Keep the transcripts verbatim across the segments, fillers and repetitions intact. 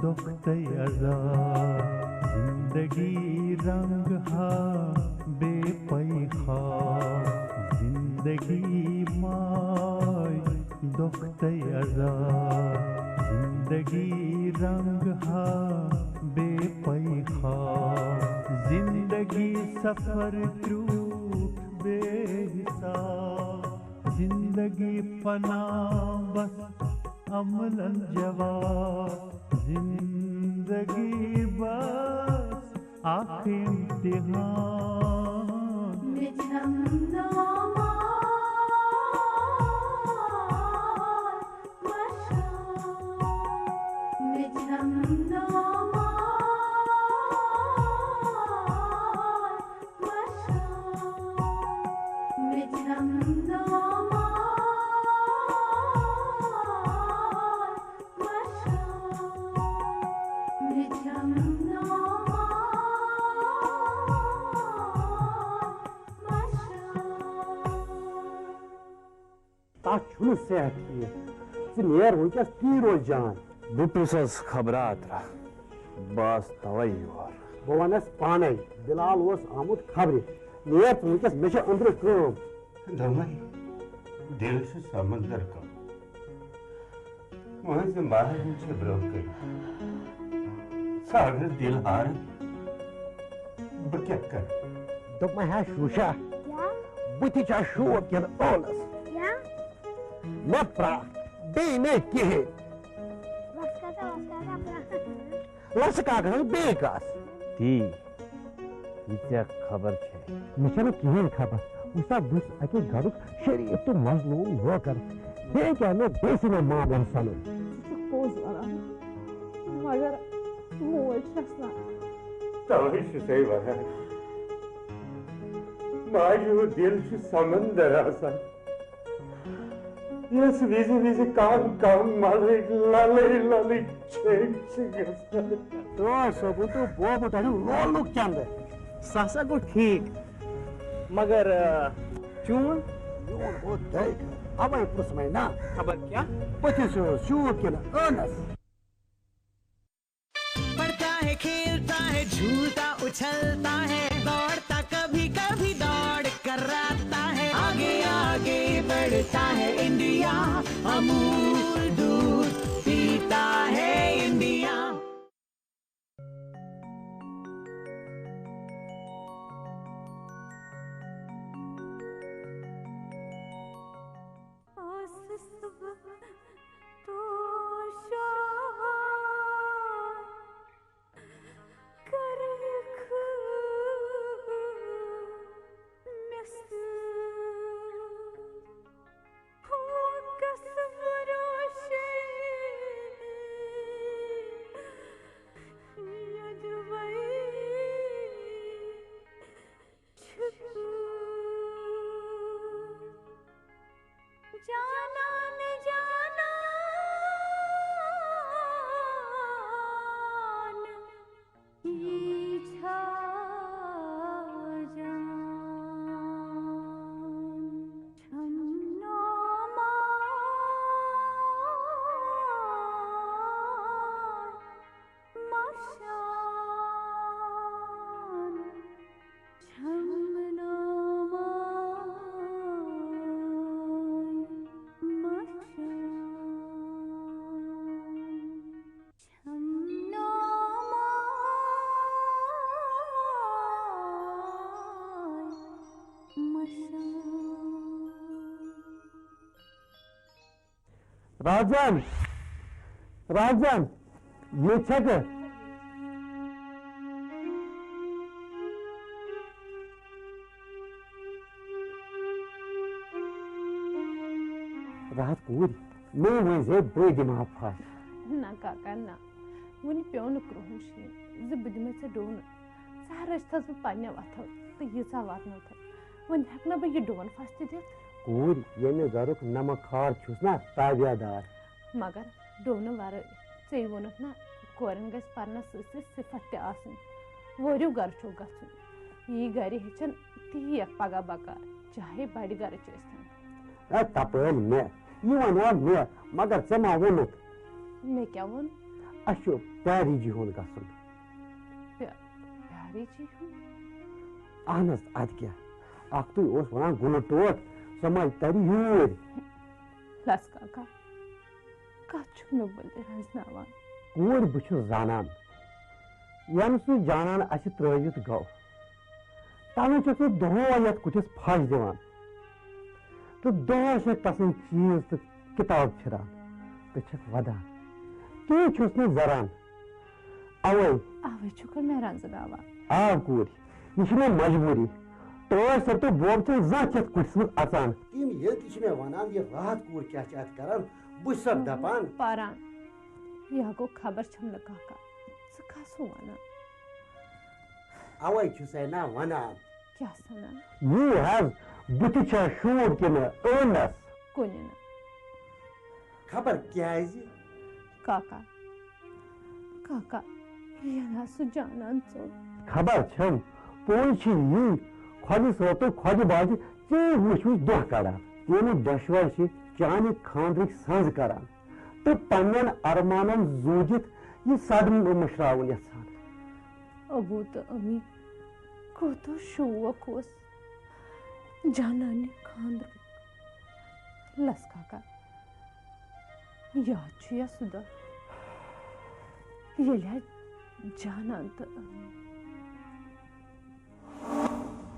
دۄکھٕ تہٕ عذاب، زندگی رنگ ہا بے پَے خواب، زندگی ماے دۄکھٕ تہٕ عذاب، زندگی رنگ ہا بے پَے خواب، زندگی سفر کرٛوٗٹھ بے حساب، زندگی فنا بس عملن جواب، زندگی بس اکھ امتحان۔ مےٚ چھَم نامہ مشان، مےٚ چھَم نامہ مشان، مےٚ چھَم نامہ تَس چھُنہٕ صحت ٹھیٖک۔ ژٕ نیر وٕنکیٚس، تی روزِ جان۔ بہٕ پیوٚسُس خبرا اترا، بہٕ آس توے یور۔ بہٕ ونس پانے، بلال اوس آمُت خبرِ۔ نیر ژٕ وٕنکیٚس، مےٚ چھِ أنٛدرٕ کٲم۔ دوٚپمَے، دِل چھُ سمندر کم۔ مٲنٛزِ ماہرِنۍ چھِ برٛونٛہہ کَنہِ۔ ژٕ اگر دِل ہارٕ، بہٕ کیٛاہ کَرٕ؟ دوٚپمَے ہا شوٗشا، کیٛاہ؟ بہٕ تہِ چھا شوٗر کِنہٕ ٲلَس؟ کیٛاہ؟ مےٚ پرٛاکھ، بیٚیہِ نہٕ کِہیٖنۍ۔ وَس کاکا، وَس کاکا، پرٛاکھ۔ لَسہٕ کاکَس بیٚیہِ کَس؟ تی۔ یہِ ژےٚ خبر چھے۔ مےٚ چھنہٕ کِہیٖنۍ خبر۔ وٕچھ سا، بہٕ چھُس اَکہِ گرُک شریٖف تہٕ مظلوٗم نوکر۔ بیٚیہِ کیٛاہ مےٚ بیٚیہِ سٕنٛدٮ۪ن معاملن سَنُن؟ ژٕ چھُکھ پوٚز وَنان، مگر موج چھَس نہٕ۔ تَوَے چھُسَے وَنان، ماجہِ ہُنٛد دِل چھُ سمندر آسان۔ یۄس وِزِ وِزِ کم کم ملٕکۍ للٕے للٕے چھٔکۍ چھِ گژھان۔ تہٕ صٲبُن تہٕ بوبہٕ تۄہہِ لولُک چندٕ۔ سُہ ہسا گوٚو ٹھیٖک۔ مگر، آ، چون؟ میون گوٚو دٲے خٲر۔ اَوَے پرٛژھ مَے نا۔ خبر کیٛاہ؟ پٔژھِس اوس شوٗب کِنہٕ ٲنَس؟ पढ़ता है, खेलता है, झूलता उछलता है, दौड़ता कभी कभी दौड़ कराता है। आगे आगे बढ़ता है इंडिया, अमूल दूध पीता है इंडिया। راجن، راجن، ییٚتہِ چھکھٕ؟ راحت کوٗر، مےٚ ؤنۍ زِ بہٕ دِمہٕ ہا پھش۔ نہ کاکا نہ، وُنہِ پیوٚو نہٕ کرٛہُن شیٖن زِ بہٕ دِمے ژےٚ ڈوٗنہٕ۔ ژٕ ہا رٔچھتھس بہٕ پننیو اتھو تہٕ ییٖژاہ واتنٲوتھس۔ وۄنۍ ہٮ۪کہٕ نہ بہٕ یہِ ڈوٗن پھش تہِ دِتھ۔ کوٗرۍ، ییٚمہِ گرُک نمک خار چھُس نا تابع دار۔ مگر ڈوٗنہٕ ورٲے، ژےٚ ووٚنُتھ نا، کورٮ۪ن گژھِ پرنس سۭتۍ سۭتۍ صفت تہِ آسٕنۍ۔ وٲرِو گرٕ چھُکھ گژھُن۔ یی گرِ ہیٚچھن، تی یِیَکھ پگاہ بکار، چاہے بڑِ گرٕچ ٲسۍتن۔ اے تپٲلۍ مےٚ، یہِ وَنیٛاو مےٚ، مگر ژےٚ ما ووٚنُتھ؟ مےٚ کیٛاہ ووٚن؟ اَسہِ چھُ پیاری جی ہُنٛد گژھُن۔ پیا-، پیاری جی ہُنٛد؟ اہن حظ، اَدٕ کیٛاہ؟ اَکھتُے اوس وَنان گُلہٕ ٹوٹھ، سۄ ما تَرِ یوٗرۍ۔ لَس کاکا، کَتھ چھُکھ مےٚ بٕلہِ رَزناوان؟ کوٗر بہٕ چھُس زانان، ییٚمۍ سُہ جانان اَسہِ ترٛٲوِتھ گوٚو۔ تَوَے چھَس بہٕ دۄہَے یَتھ کُٹھِس پھَش دِوان۔ تہٕ دۄہَے چھَکھ تَسٕنٛدۍ چیٖز تہٕ کِتاب پھِران تہٕ چھَکھ وَدان۔ تی چھُس نہٕ زَران۔ اَوَے۔ اَوَے چھُکھ مےٚ رَزناوان۔ آ کوٗر، یہِ چھِ مےٚ مجبوٗری۔ ٹٲٹھۍ سَر تہٕ بوب چھِنہٕ زانٛہہ تہِ یَتھ کُٹھِس منٛز اَژان۔ تِم ییٚلہِ تہِ چھِ مےٚ وَنان، یہِ راحت کوٗر کیٛاہ چھِ اَتہِ کَران، بہٕ چھُسَکھ دَپان۔ پَران۔ یا گوٚو خبر چھَم نہٕ کانٛہہ کَتھ۔ ژٕ کَس وَنان؟ اَوَے چھُسَے نا وَنان۔ کیٛاہ سَنان؟ یی حظ، بہٕ تہِ چھا شوٗب کِنہٕ ٲنَس؟ کُنہِ نہٕ۔ خبر کیٛازِ؟ کاکا، کاکا، یہِ نہ سُہ جانان ژوٚل۔ خبر چھَم، پوٚز چھُ یی، خۄجہِ صٲب تہٕ خۄجہِ باجہِ ژیٖرۍ وٕچھ وٕچھ دۄہ کَڑان۔ تِم دۄشوَے چھِ چانہِ خانٛدرٕکۍ سَنٛز کَران تہٕ پنٛنٮ۪ن اَرمانَن زوٗ دِتھ یہِ صدمہٕ مٔشراوُن یَژھان۔ ابوٗ تہٕ أمی کوٗتاہ شوق اوس جانانہِ خانٛدرُک۔ لَس کاکا، یاد چھُ یا سُہ دۄہ، ییٚلہِ حظ جانان تہٕ أمی۔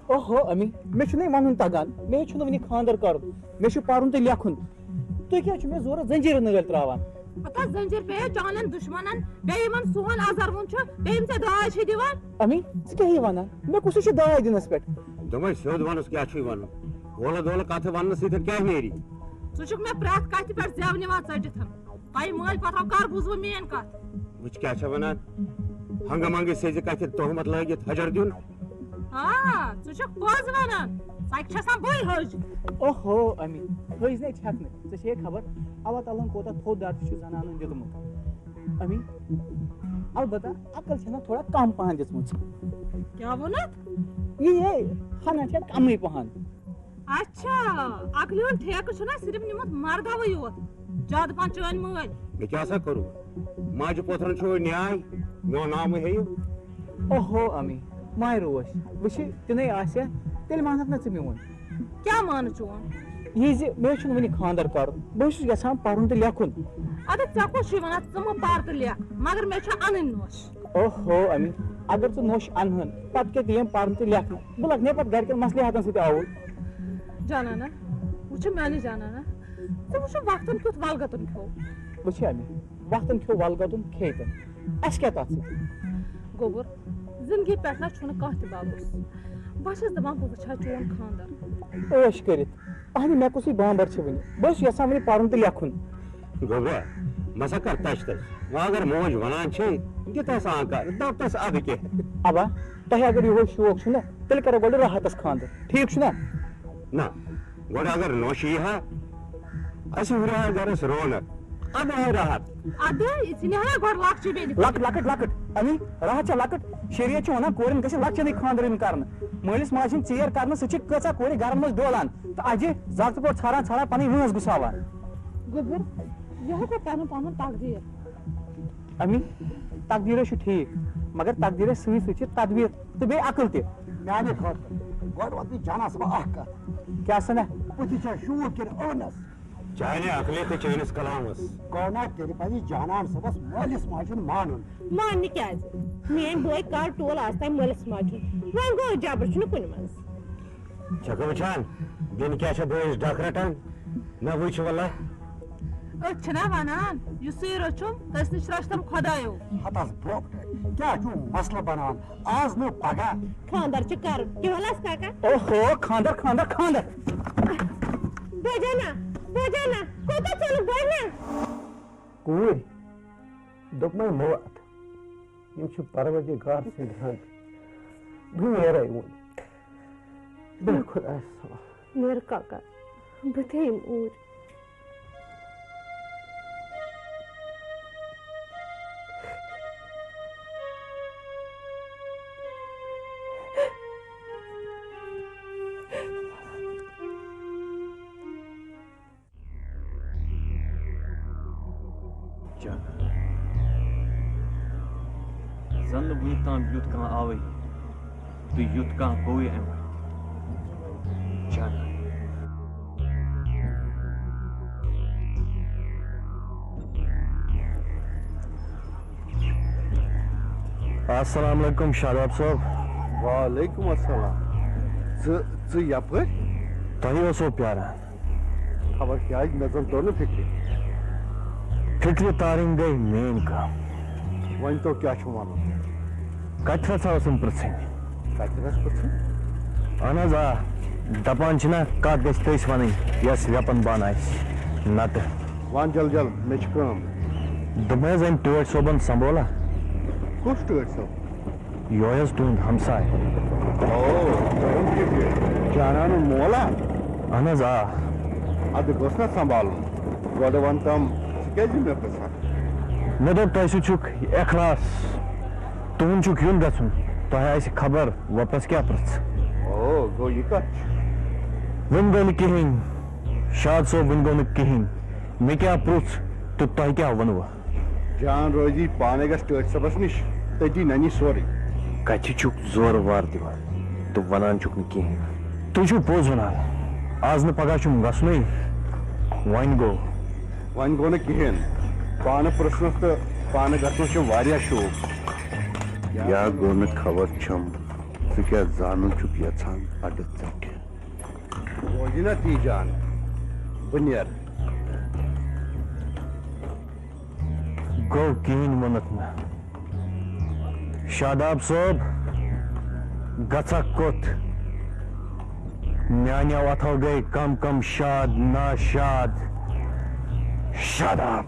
اوہو، أمی، مےٚ چھُنہٕ وَنُن تَگان، مےٚ چھُنہٕ وٕنہِ خانٛدر کَرُن، مےٚ چھُ پَرُن تہٕ لیکھُن۔ تُہۍ کیٛاہ چھِو مےٚ زورٕ زنجیٖرٕ نٲلۍ ترٛاوان؟ ہتا زنجیر پیٚیہِ چانٮ۪ن دُشمنن، بیٚیہِ یِمن سون آزر وُن چھُ، بیٚیہِ یِم ژےٚ داج چھِ دِوان۔ امی، ژٕ کیٛاہ یی ونان؟ مےٚ کُس چھُ داج دِنس پٮ۪ٹھ؟ دوٚپمَے سیوٚد وَنُس کیٛاہ چھُے وَنُن؟ وولہٕ دولہٕ کَتھٕ وَننہٕ سۭتۍ کیٛاہ نیری؟ ژٕ چھُکھ مےٚ پرٛٮ۪تھ کَتھِ پٮ۪ٹھ زٮ۪و نِوان ژٔٹِتھ۔ تۄہہِ مٲلۍ پَتھراو کَر بوٗزوٕ میٛٲنۍ کَتھ؟ وٕچھ کیٛاہ چھےٚ وَنان؟ ہنٛگہٕ منٛگہٕ سیٚزِ کَتھِ تُہمت لٲگِتھ حجر دیُن۔ آ، ژٕ چھُکھ پوٚز وَنان۔ سۄ چھےٚ آسان بٕے حٔج۔ اوہو، امی، حٔج نے چھَکھ نہٕ۔ ژےٚ چھے خبر، اللہ تعالیٰ ہن کوٗتاہ تھوٚد درجہٕ چھُ زنانن دیُتمُت۔ امی، البتہ عقل چھےٚ نہ تھوڑا کم پہن دِژمٕژ۔ کیٛاہ ووٚنُتھ؟ یی ہے، ہنا چھےٚ کمٕے پہن۔ اچھا، عقلہِ ہُنٛد ٹھیکہٕ چھُنہ صرف نیوٗمُت مردوٕے یوت، زیادٕ پہن چٲنۍ مٲلۍ۔ مےٚ کیٛاہ سا کوٚروٕ؟ ماجہِ پوتھرن چھُ وۄنۍ نیاے، میون ناو مہٕ ہیٚیِو۔ اوہو امی، ماے روش، وٕچھِ، تِنَے آسہِ، تیٚلہِ مانکھ نہ ژٕ میون۔ کیٛاہ مانہٕ چون؟ یہِ زِ مےٚ چھُنہٕ وٕنہِ خانٛدر کرُن، بہٕ چھُس یژھان پرُن تہٕ لیکھُن۔ اَدٕ ژےٚ کُس چھُے وَنان ژٕ مہٕ پَر تہٕ لیکھ، مگر مےٚ چھُ اَنٕنۍ نوٚش۔ اوہو امی، اگر ژٕ نوٚش اَنہٕ ہن، پتہٕ کیٛاہ تہِ یِم پرُن تہٕ لیکھُن، بہٕ لگہٕ نے پتہٕ گرِکٮ۪ن مصلحتن سۭتۍ آوُر۔ جانانا، وٕچھِ میانہِ جانانا، ژٕ وٕچھِ وقتن کیُتھ ولگتُن کھیوٚو۔ وٕچھِ امی، وقتن کھیوٚو ولگتُن کھیٚیہِ تہٕ اَسہِ کیٛاہ تَتھ سۭتۍ؟ گوٚبُر، زندگی پٮ۪ٹھ نہ چھُنہٕ کانٛہہ تہِ بھروسہٕ۔ بہٕ چھَس دَپان بہٕ وٕچھِ ہا چون خانٛدر۔ عٲش کٔرِتھ، اہنہِ مےٚ کُسٕے بامبر چھِ وٕنہِ۔ بہٕ چھُس یَژھان وٕنہِ پَرُن تہٕ لیکھُن۔ گوٚبرا، مہ سا کر تَش تَش۔ وۄنۍ اگر موج وَنان چھے، دِ تَس آنکار، دَپ تَس اَدٕ کیٛاہ۔ اَبا، تۄہہِ اگر یِہوٚے شوق چھُ نہ، تیٚلہِ کَرو گۄڈٕ راحتَس خانٛدر۔ ٹھیٖک چھُ نہ؟ نہ، گۄڈٕ اگر نوٚش یی ہا، اَسہِ ہُرِ ہا گَرَس رونق۔ اَدٕ آے راحت۔ اَدٕ، ژٕ نہِ ہا گۄڈٕ لۄکچہِ بیٚنہِ۔ لۄکٕٹ، لۄکٕٹ، لۄکٕٹ۔ اَمی راحت چھےٚ لۄکٕٹ۔ شریعت چھِ وَنان کورٮ۪ن گژھِ لۄکچَنٕے خانٛدر یُن کَرنہٕ۔ مٲلِس ماجہِ ہِنٛدۍ ژیر کَرنہٕ سۭتۍ چھِ کۭژاہ کورِ گَرَن منٛز ڈولان۔ تہٕ اَجہِ زاگتہٕ پٲٹھۍ ژھاران ژھاران پَنٕنۍ وٲنٛس گُساوان۔ گوٚبُر، یہِ ہا گوٚو پَنُن پَنُن تقدیٖر۔ اَمی تقدیٖرے چھُ ٹھیٖک، مگر تقدیٖرس سۭتۍ سۭتۍ چھِ تدبیٖر تہٕ بیٚیہِ عقل تہِ۔ میانہِ خٲطرٕ گۄڈٕ وَن تہٕ جانا صٲبہ اکھ کَتھ۔ کیٛاہ سَنا؟ بہٕ تہِ چھا شوٗب کِنہٕ ٲنَس؟ چانہِ عقلہِ تہٕ چٲنِس کلامس۔ گوٚو نا تیٚلہِ پَزِ جانان صٲبس مٲلِس ماجہِ ہُنٛد مانُن۔ ماننہِ کیٛازِ؟ میٲنۍ بٲے کر ٹول آز تام مٲلِس ماجہِ ہُنٛد؟ وۄنۍ گوٚو جبر چھُنہٕ کُنہِ منٛز۔ چھَکھٕ وٕچھان، بیٚنہِ کیٛاہ چھےٚ بٲیِس ڈَکھ رَٹان؟ مےٚ وٕچھ وَلہ۔ أسۍ چھِنا وَنان، یُسٕے رٔچھُم، تٔسۍ نِش رَچھتَم خۄدایو۔ ہتس برٛونٛہہ کَنہِ کیٛاہ چھُو مسلہٕ بناوان؟ آز نہٕ پگاہ۔ خانٛدر چھُ کَرُن۔ کیٛاہ وَلَس کاکا؟ اوہو، خانٛدر، خانٛدر، خانٛدر۔ بوجانا، بوجانا، کوٗتاہ ژوٚلُکھ بوجنا؟ کوٗرۍ، دوٚپمَے موت۔ یِم چھِ پروردگار سٕنٛدۍ رنٛگ۔ بہٕ نیرے وۄنۍ۔ بیٚہہ خۄدایَس حوالہٕ۔ نیر کاکا، بہٕ تہِ یِمہٕ اوٗرۍ۔ زن نہٕ وُنیُک تام یُتھ کانٛہہ آوٕے تہٕ یُتھ کانٛہہ گوٚوٕے امہِ وقتہٕ۔ جانان۔ السلام علیکم شاداب صٲب۔ وعلیکم السلام۔ ژٕ، ژٕ یپٲرۍ؟ تۄہہِ اوسو پیاران۔ خبر کیٛازِ، مےٚ زن توٚر نہٕ فِکرِ۔ فِکرِ تارٕنۍ گٔے میٛٲنۍ کٲم۔ وۄنۍ تو کیٛاہ چھُ وَنُن؟ کتھِ رژھا ٲسٕم پرژھٕنۍ۔ کتھِ رژھ پرژھٕنۍ؟ اہن حظ، آ۔ دپان چھِنہ، کتھ گژھِ تٔسۍ ونٕنۍ، یۄس ویپن بنہٕ آسہِ۔ نتہٕ۔ وَن جل جل، مےٚ چھِ کٲم۔ دوٚپمَے حظ، أمۍ ٹٲٹھۍ صٲبن سنبھولا۔ کُس ٹٲٹھۍ صٲب؟ یۄہے حظ تُہُنٛد ہمساے۔ او، تُہُنٛد یہِ جانان مولا؟ اہن حظ، آ۔ اَدٕ گوٚژھ نا سنبھالُن۔ گۄڈٕ وَن تَم، ژٕ کیٛازِ مےٚ پرٛژھان؟ مےٚ دوٚپ، تۄہہِ سۭتۍ چھُکھ اخلاص۔ تُہُنٛد چھُکھ یُن گژھُن۔ تۄہہِ آسہِ خبر، وۄپس کیٛاہ پرٛژھ؟ او، گوٚو یہِ کَتھ چھِ؟ وۄنۍ گوٚو نہٕ کِہیٖنۍ۔ شاد صٲب، وۄنۍ گوٚو نہٕ کِہیٖنۍ۔ مےٚ کیٛاہ پرٛژھ تہٕ تۄہہِ کیٛاہ ووٚنوٕ؟ جان روزی پانے گژھ ٹٲٹھۍ صٲبس نِش، تٔتی ننی سورُے۔ کتھِ چھُکھ زورٕ وار دِوان تہٕ ونان چھُکھ نہٕ کِہیٖنۍ۔ تُہۍ چھِو پوٚز ونان، از نہٕ پگاہ چھُم گژھنُے۔ وۄنۍ گوٚو۔ وۄنۍ گوٚو نہٕ کِہیٖنۍ۔ پانہٕ پرٛژھنس تہٕ پانہٕ گژھنس چھِ واریاہ شوق۔ یا گوٚو نہٕ خبر چھُم، ژٕ کیٛاہ زانُن چھُکھ یژھان اڈٕ ژٹہِ۔ روزِ نا تی جان، بہٕ نیرٕ۔ گوٚو کِہیٖنۍ ووٚنُتھ نہٕ۔ شاداب صٲب، گژھکھ کوٚت؟ میٛانیو اَتھو گٔے کم کم شاد ناشاد۔ شاداب۔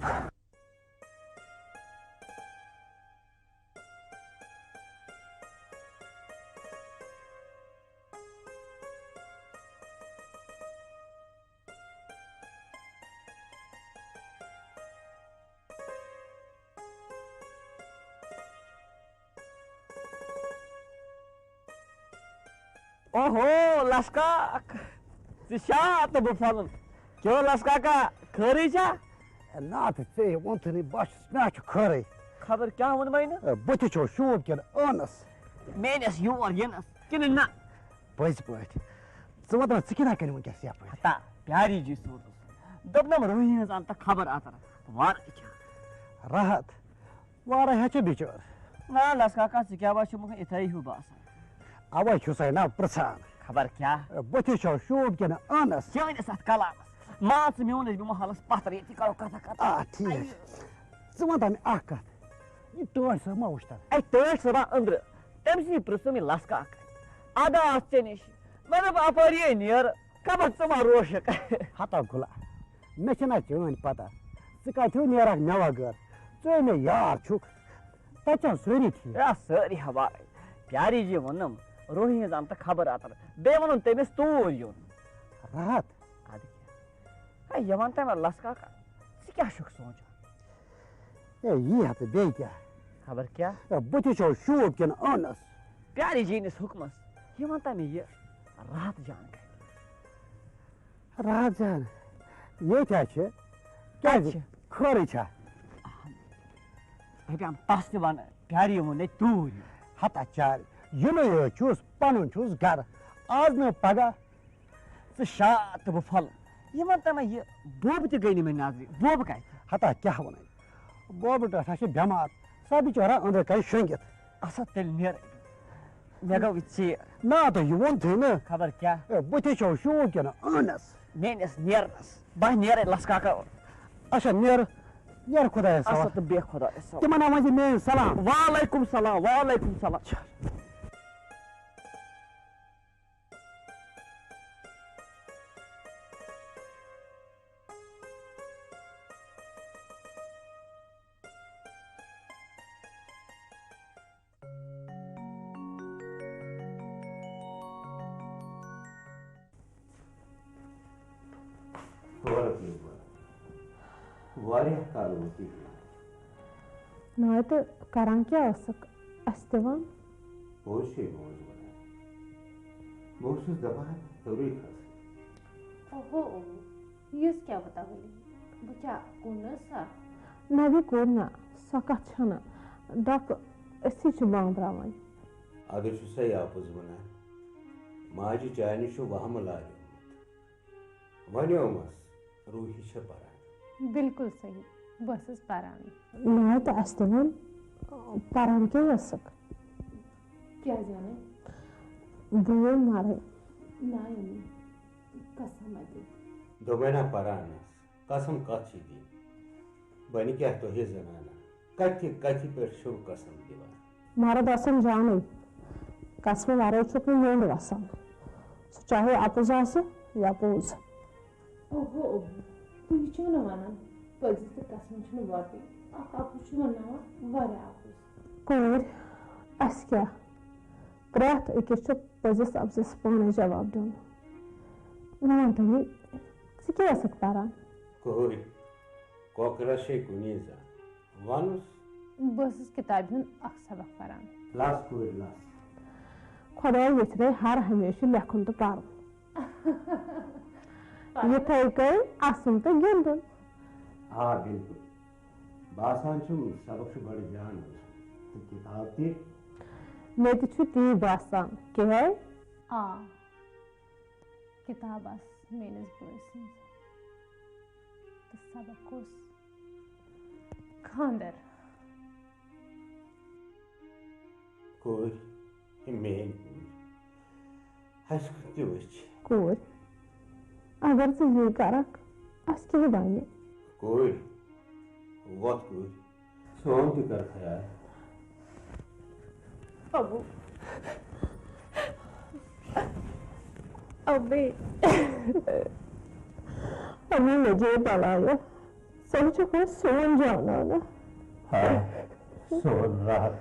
اوہو، لسکاک، ژٕ چھا تہٕ بہٕ پھۄلُن۔ کیٛو لسکاکا، خٲرٕے چھا؟ نا تہٕ ژےٚ ووٚنتھٕے نہٕ، بہٕ چھُس، مےٚ چھُ خٲرٕے۔ خبر کیٛاہ ووٚن مےٚ نہٕ؟ بہٕ تہِ چھُس شوٗب کِنہٕ ٲنَس؟ میٲنِس یور یِنَس کِنہٕ نہ؟ پٔزۍ پٲٹھۍ۔ ژٕ وَن تہٕ مےٚ، ژٕ کِتھا کٔنۍ وٕنکیٚس یَپٲرۍ؟ ہتا، پیاری جی سوٗزُس۔ دوٚپنَم، روحی ہٕنٛز اَن تہٕ خبر اَتر۔ وارٕ کیٛاہ؟ راحت، وارَے ہا چھِ بِچٲر۔ نہ، لَس کاکا، ژٕ کیٛاہ باسیومُت یِتھَے ہیوٗ باسان؟ اَوَے چھُسَے نا پرٛژھان۔ خبر کیٛاہ؟ بٕتھِ چھو شوٗب کِنہٕ ٲنَس؟ چٲنِس اَتھ کَلامَس۔ مان ژٕ میون، أسۍ بیٚہمو حالَس پَتھر ییٚتی، کَرو کَتھا کَتھا۔ آ، ٹھیٖک۔ ژٕ وَن تہٕ مےٚ اَکھ کَتھ۔ یہِ ٹٲٹھۍ صٲب ما وٕچھ تَن؟ اے، ٹٲٹھۍ صٲبا أنٛدرٕ۔ تٔمۍ سٕے پرٛژھُم یہِ لَس کاکَے۔ اَدٕ آس ژےٚ نِش۔ مےٚ دوٚپ، اَپٲرۍ یے نیر، خبر ژٕ ما روشکھ۔ ہتا گُلا، مےٚ چھَنا چٲنۍ پَتہ۔ ژٕ کَتہِ ہیوٗ نیرَکھ مےٚ وَغٲر؟ ژٕ ہے مےٚ یار چھُکھ۔ تَتہِ چھا سٲری ٹھیٖک؟ ہے، سٲری ہوا۔ پیاری جی ووٚنُم، روحی ہٕنٛز اَن تہٕ خبر اَتر۔ بیٚیہِ ووٚنُم تٔمِس توٗرۍ یُن۔ راحت۔ اَدٕ کیٛاہ؟ ہے، یہِ وَن تہٕ مےٚ لَس کاکا، ژٕ کیٛاہ چھُکھ سونٛچان؟ ہے، یی ہا تہٕ بیٚیہِ کیٛاہ؟ خبر کیٛاہ؟ ہے، بہٕ تہِ چھُس شوٗب کِنہٕ ٲنَس؟ پیاری جی نِس حُکمَس، یہِ وَن تہٕ مےٚ یہِ راحت جان کَتہِ؟ راحت جان، ییٚتہِ ہا چھِ۔ کیٛازِ؟ کَتہِ چھِ؟ خٲرٕے چھا؟ دَپیٛام تَس تہِ وَن، پیاری ووٚن ہے توٗرۍ۔ ہتا چارِ، یِنُے یوت چھُس، پَنُن چھُس گَرٕ۔ آز نہٕ پَگاہ۔ ژٕ شا تہٕ بہٕ پھۄلہٕ۔ یہِ وَن تہٕ مےٚ، یہِ بوبہٕ تہِ گٔے نہٕ مےٚ نظرِ۔ بوبہٕ کَتہِ؟ ہتا کیٛاہ وَنَے؟ بوبہٕ ٹٲٹھا چھِ بٮ۪مار۔ سۄ بِچٲرا أنٛدرٕ کَنہِ شۄنٛگِتھ۔ اَسا تیٚلہِ نیرَے بہٕ۔ مےٚ گوٚو یہِ ژیر۔ نا تہٕ یہِ ووٚن تھٕے نہٕ۔ خبر کیٛاہ؟ ہے، بٕتھِ چھو شوٗب کِنہٕ ٲنَس؟ میٛٲنِس نیرنَس۔ بہٕ نیرَے لَس کاکا۔ اچھا، نیر، نیر خۄدایَس اَسا حوالہٕ۔ تہٕ بیٚہہ خۄدایَس حوالہٕ۔ تِمَن ہا وَنہِ زِ میٛٲنۍ سلام۔ وعلیکُم سلام، وعلیکُم سلام۔ واریاہ کال ووت یہِ۔ ناے تہٕ کران کیٛاہ ٲسٕکھ؟ اَسہِ تہِ وَن۔ پوٚز چھے موج وَنان۔ بہٕ اوسُس دَپان، ہیوٚرُے کھس۔ اوہو، یِژھ کیٛاہ وُتاوٕلی؟ بہٕ کیٛاہ کُن ٲسا؟ نہ، یہِ کوٚر نہ۔ سۄ کَتھ چھَنہٕ۔ دَپ، أسی چھِ بانٛبراوان۔ اَدٕ چھُ سا یہِ اَپُز وَنان؟ ماجہِ چانہِ چھُ وَہمہٕ لاریومُت۔ وَنیومَس، روٗحی چھےٚ پَران۔ بِلکُل صحیح، بہٕ ٲسٕس پَران۔ نہ تہٕ اَسہِ تہِ ووٚن، پَران کیٛاہ ٲسٕکھ؟ کیٛازِ وَنَے؟ بہٕ ووٚن مَرٕے۔ نہ أمی، قسم اَتہِ۔ دوٚپمَے نا پَران ٲس۔ قسم کتھ چھِ دِنۍ؟ بنہِ کیٛاہ تۄہہِ زنانہ؟ کتھِ کتھِ پٮ۪ٹھ چھِو قسم دِوان؟ مرد آسن جانٕے، قسمہٕ ورٲے چھُکھ نہٕ یوٚنٛد وسان۔ سُہ چاہے اپُز آسہِ یا پوٚز۔ اوہو، اوہو، تُہۍ چھِو نہٕ ونان، پٔزِس تہٕ قسمہٕ چھُنہٕ وۄٹٕے۔ اکھ اپُز چھُ ونناوان واریاہ اپُز۔ کورِ، اَسہِ کیٛاہ؟ پرٛٮ۪تھ أکِس چھُ پٔزِس اپزِس پانے جواب دیُن۔ وۄنۍ وَن تہٕ مےٚ، ژٕ کیٛاہ ٲسٕکھ پران؟ کورِ، کۄکرس چھے کُنی زنگ۔ وَنُس۔ بہٕ ٲسٕس کِتابہِ ہُنٛد اکھ سبق پران۔ لَس کورِ، لَس۔ خۄداے یژھِ ہر ہمیشہٕ لیکھُن تہٕ پرُن۔ یِتھَے کٔنۍ اَسُن تہٕ گِنٛدُن۔ آ، بِلکُل۔ باسان چھُم، سبق چھُ بڑٕ جان اوسمُت۔ تہٕ کِتاب تہِ۔ مےٚ تہِ چھُ تی باسان۔ کیٛاہ؟ آ، کِتاب آسہٕ میٲنِس بٲے سٕنٛز۔ تہٕ سبق اوس خانٛدر۔ کورِ، یہِ میٲنۍ کوٗر۔ اَسہِ کُن تہِ وٕچھ۔ کورِ، اگر ژٕ یی کرکھ، اَسہِ کیٛاہ بنہِ؟ کورِ، وۄتھ کورِ، سون تہِ کر خیال۔ ابو۔ ابے۔ ابو، مےٚ گٔے بلایا۔ ژٕ چھُکھ وۄنۍ سون جانانہ۔ ہاے، سون راحت۔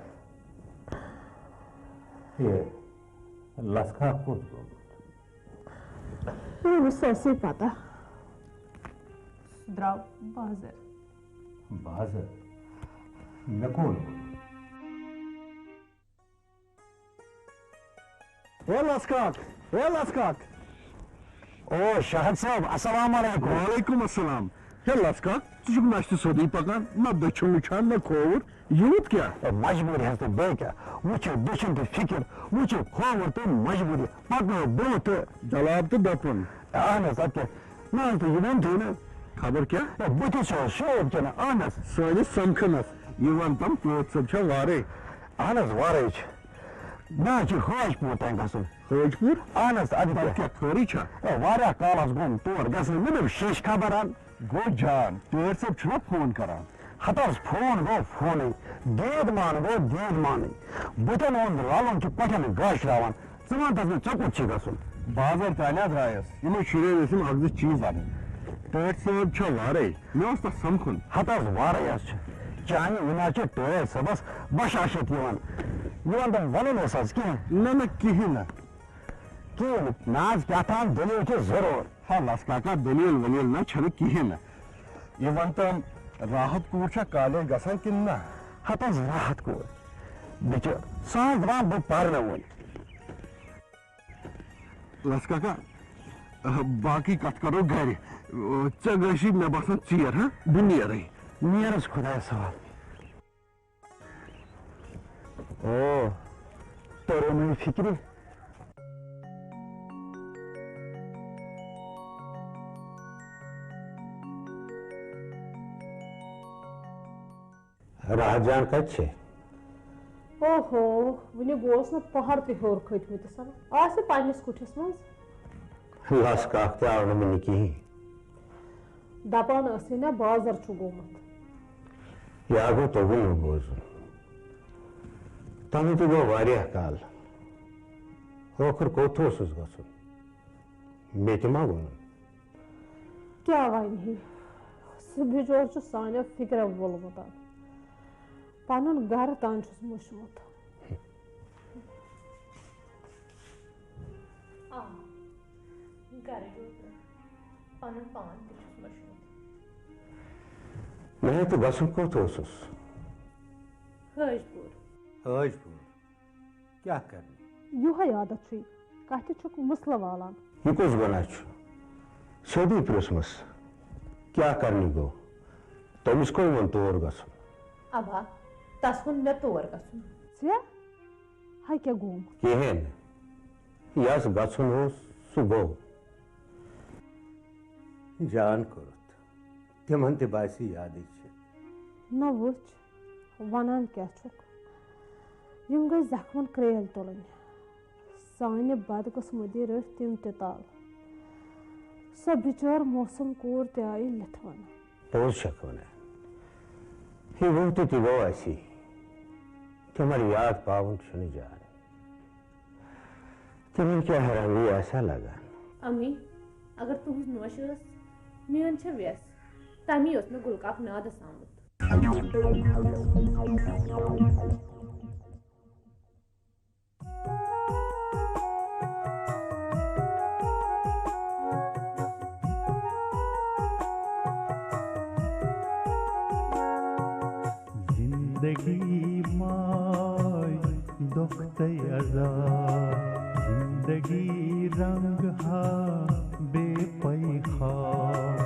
یہِ لَسہٕ کاک کوٚت گوٚمُت؟ مےٚ ٲسٕے پتہ۔ سُہ درٛاو بازر۔ بازر؟ مےٚ کوٚت ووٚن؟ ہے لَسہٕ کاک، ہے لَسہٕ کاک۔ او شاہد صٲب، السلام علیکم۔ وعلیکم السلام۔ ہے لَسہٕ کاک، ژٕ چھُکھ نَشہِ تہٕ سیوٚدُے پکان، نہ دٔچھُن وٕچھان، نہ کھووُر، یوٗت کیٛاہ؟ ہے مجبوٗری حظ تہٕ بیٚیہِ کیٛاہ؟ وٕچھِو دٔچھُن تہٕ فِکِر، وٕچھِو کھووُر تہٕ مجبوٗری، پَکنٲو برٛونٛہہ تہٕ۔ جلاب تہٕ دَپُن۔ اہن حظ، اَدٕ کیٛاہ؟ نہ حظ، تہٕ یہِ ووٚن تھوٚو نہٕ۔ خبر کیٛاہ؟ ہے، بہٕ تہِ چھُس شوق کِنہٕ؟ اہن حظ۔ سٲنِس سمکھنس۔ یہِ وَن تَم، ٹٲٹھۍ صٲب چھا وارَے؟ اہن حظ، وارَے چھِ۔ مےٚ حظ چھُ حٲج پوٗر تام گژھُن۔ حٲج پوٗر؟ اہن حظ، اَدٕ تَتہِ کیٛاہ؟ کیٛاہ خٲرٕے چھا؟ ہے، واریاہ کالَس گوٚم تور گژھنَے، مےٚ دوٚپ شیٚش خبر اَن۔ گوٚو جان، ٹٲٹھۍ صٲب چھُنہ فون کران؟ ہتہٕ حظ، فون گوٚو فونٕے، دیٖد مان گوٚو دیٖد مانٕے۔ بُتھٮ۪ن ہُنٛد رلُن چھُ کۄٹھٮ۪ن گاشراوان۔ ژٕ وَن تَس مےٚ، ژےٚ کوٚت چھُے گژھُن؟ بازر تانۍ حظ درٛایس، یِمے شُرۍ ٲسۍ یِم اکھ زٕ چیٖز اَنٕنۍ۔ ٹٲٹھۍ صٲب چھا وارَے؟ مےٚ اوس تَس سمکھُن۔ ہتہٕ حظ وارَے حظ چھُ۔ چانہِ وِنہِ حظ چھِ ٹٲٹھۍ صٲبس بشاشت یِوان۔ یِوان تِم وَنُن اوس حظ کینٛہہ؟ نہ، نہ، کِہیٖنۍ نہٕ۔ کِہیٖنۍ نہٕ۔ نہ حظ، کیٛاہ تام دٔلیٖل چھِ ضروٗر۔ ہا لس کاکا، دٔلیٖل ؤلیٖل نہ چھنہٕ کِہیٖنۍ نہٕ۔ یہِ وَن تہٕ، راحت کوٗر چھا کالیج گژھان کِنہٕ نہ؟ ہتہٕ حظ راحت کوٗر۔ مےٚ چھِ سۄ حظ دَپان بہٕ پَرنہٕ وُنہِ۔ لس کاکا، باقٕے کَتھ کَرو گرِ۔ ژےٚ گژھی مےٚ باسان ژیر، ہا؟ بہٕ نیرَے۔ نیر حظ خۄدایَس حوالہٕ۔ او، توٚرُم فِکرِ۔ راحت جان کتہِ چھے؟ اوہو، وُنہِ گوس نہٕ پہر تہِ ہیوٚر کھٔتمٕتِس۔ آسہِ پننِس کُٹھِس منٛز۔ لس کاک تہِ آو نہٕ وُنہِ کِہیٖنۍ۔ دپان ٲسٕے نا بازر چھُ گوٚمُت۔ یا گوٚو توٚگُے نہٕ بوزُن۔ تَنہٕ تہِ گوٚو واریاہ کال۔ ٲخٕر کوٚت اوسُس گژھُن؟ مےٚ تہِ ما ووٚنُن؟ کیٛاہ وَنہِ ہے؟ سُہ بِچور چھُ سانیو فِکرو وولمُت۔ پَنُن گرٕ تام چھُس مُشمُت۔ آ، گرٕ ہیوٚت نہٕ، پنُن پان تہِ چھُس مٔشمُت۔ مےٚ ہے تہٕ گژھُن کوٚت اوسُس؟ حٲج پوٗر۔ حٲج پوٗر؟ کیٛاہ کرنہِ؟ یِہوٚے عادت چھُے، کتھِ چھُکھ مسلہٕ والان۔ یہِ کُس گۄناہ چھُ؟ سیوٚدُے پرٛژھمَس، کیٛاہ کرنہِ گوٚو؟ تٔمِس کٔمۍ ووٚن تور گژھُن؟ اَوا، تَس ووٚن مےٚ تور گژھُن۔ ژےٚ ہا کیٛاہ گوٚومُت؟ کِہیٖنۍ نہٕ۔ یَس گژھُن اوس، سُہ گوٚو۔ جان کوٚرُتھ۔ تِمن تہِ باسہِ یادٕے چھِ۔ نہ وٕچھ، وَنان کیٛاہ چھُکھ؟ یِم گٔے زخمن کرٛیلۍ تُلٕنۍ۔ سانہِ بدقٕسمتی رٔٹۍ تِم تہِ تَل۔ سۄ بِچٲر موسم کوٗر تہِ آیہِ لِتھوَن۔ پوٚز چھکھ ونان۔ یہِ گوٚو تہٕ تہِ گوٚو اسی۔ تِمن یاد پاوُن چھُنہٕ جان۔ تِمن کیٛاہ حیرانگی آسہِ ہا لگان۔ امی، اگر تُہٕنٛز نوش ٲس، میٲنۍ چھےٚ وٮ۪س، تمی اوس مےٚ گُلہٕ کاک نادس آمُت۔ زندگی ماے دۄکھ تہٕ عذاب، زندگی رنگ ہا بے پی خواب،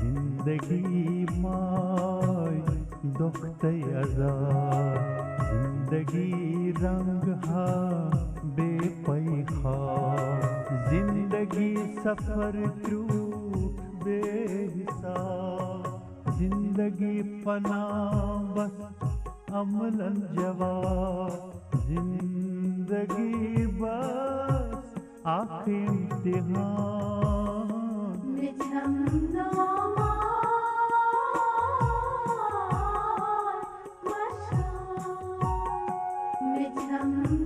زندگی ماے دۄکھ تہٕ عذاب، زندگی رنگ ہا بے پی خواب، زندگی سفر کروٹھ بے حساب، زندگی فنا بس عملن جواب، زندگی بس اکھ امتحان۔ مےٚ چھَم نامہ مشان، مےٚ چھَم